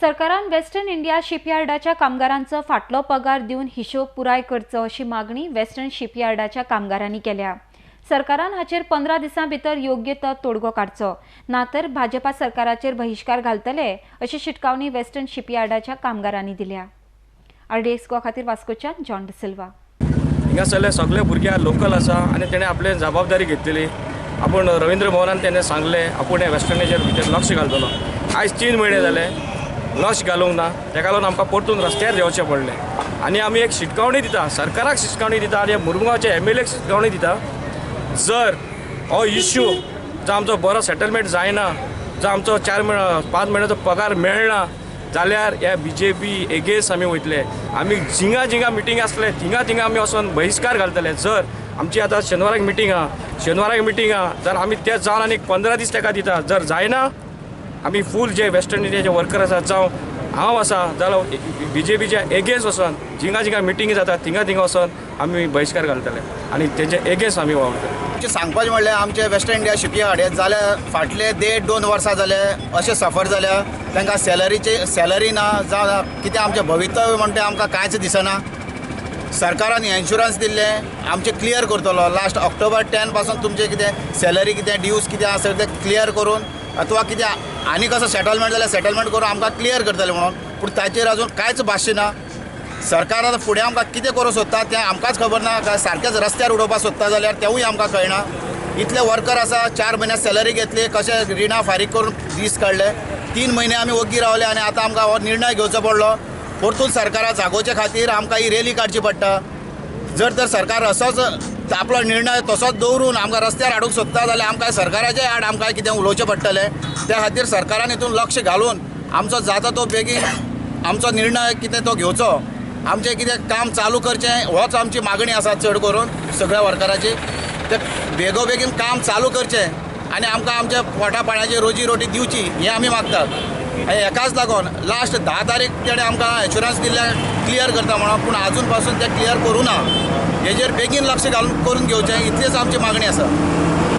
सरकारान western India शिपयार्डाच्या कामगारांचो फाटलो पगार दिवन हिशोब पुराय करचो अशी मागणी वेस्टर्न शिपयार्डाच्या कामगारांनी केल्या. सरकारान हाचेर 15 दिसां भितर योग्य तो तोडगो काडचो, ना तर भाजपा सरकाराचेर बहिश्कार घालतले अशी शिटकावणी वेस्टर्न शिपयार्डाच्या कामगारांनी दिल्या. आरडीएक्स गोवा खातीर वास्कोच्यान जॉन डिसिल्वा. हिंगासरले सगळे भुरगे लोकल आसा आनी तेणें आपले जबाबदारी घेतलेली. आपूण रवींद्र भवनान तेणें सांगलें आपूण हे वेस्टर्नाचेर भितर लक्ष घालतलो. आयज 3 म्हयने जाले लक्ष घालूंक ना, तेका लागून आमकां परतून रस्त्यार देंवचें पडलें. आनी आमी एक शिटकावणी दिता, सरकाराक शिटकावणी दिता आनी मुरमुगांवच्या एमएलएक शिटकावणी दिता, जर हो इश्यू जो आमचो बरो सेटलमेंट जायना, जो आमचो 4 म्हयनो 5 म्हयन्याचो पगार मेळना जाल्यार ह्या बीजेपी एगेन्स्ट आमी वयतले. आमी जिंगा जिंगा मिटींग आसले थिंगा थिंगा आमी वचोन बहिश्कार घालतले. जर आमची आतां शेनवाराक मिटींग आहा, शेनवाराक मिटींग आहा, जर आमी ते जावन आनी 15 दीस ताका दिता, जर जायना आमी फूल जे वेस्टर्न इंडियाचे वर्कर आसा जावं हांव आसा जाल्यार बीजेपीच्या एगेन्स्ट वचोन जिंगा जिंगा मिटींग जाता थिंगा थिंगा वचोन आमी बहिश्कार घालतले आनी तेजे एगेन्स्ट आमी वावुरतले. सांगपाचें म्हणल्यार आमचे वेस्टर्न इंडिया शिपयार्ड हे जाल्या फाटले 1.5-2 वर्सां जाले अशें सफर जाल्या. तांकां सॅलरी ना, जावं कितें आमचें भवितव्य म्हणटा आमकां कांयच दिसना. सरकारान इन्शुरन्स दिल्लें आमचें क्लियर करतलो लास्ट ऑक्टोबर 10 पासून तुमचें कितें सॅलरी कितें ड्यूज कितें आसा तें क्लियर करून अथवा कितें आनी कसो सेटलमेंट जाल्यार सेटलमेंट करून आमकां क्लियर करतले म्हणून, पूण ताचेर अजून कांयच भाश्य ना. सरकार आतां फुडें आमकां कितें करूंक सोदता तें आमकांच खबर ना. काय सारकेंच रस्त्यार उडोवपाक सोदता जाल्यार तेवूय आमकां कळना. इतले वर्कर आसा, 4 म्हयन्या सॅलरी घेतली, कशें रिणां फारीक करून दीस काडले, 3 म्हयने आमी ओग्गी रावले आनी आतां आमकां हो निर्णय घेवचो पडलो. परतून सरकाराक जागोवचे खातीर आमकां ही रॅली काडची पडटा. जर तर सरकार असोच आपलो निर्णय तसोच दवरून आमकां रस्त्यार हाडूंक सोदता जाल्यार आमकां सरकाराचे आड आमकां कितें उलोवचें पडटलें. त्या खातीर सरकारान हितून लक्ष घालून आमचो जाता तो बेगीन आमचो निर्णय कितें तो घेवचो, आमचें कितें काम चालू करचें होच आमची मागणी आसा चड करून सगळ्या वर्कराची. ते बेगोबेगीन काम चालू करचें आनी आमकां आमच्या पोटा पाण्याची रोजी रोटी दिवची हें आमी मागतात. आनी हेकाच लागून लास्ट 10 तारीख तेणें आमकां एश्युरन्स दिल्ल्या क्लियर करता म्हणून, पूण आजून पासून तें क्लियर करूं ना. हेजेर बेगीन लक्ष घालून करून घेवचें इतलीच आमची मागणी आसा.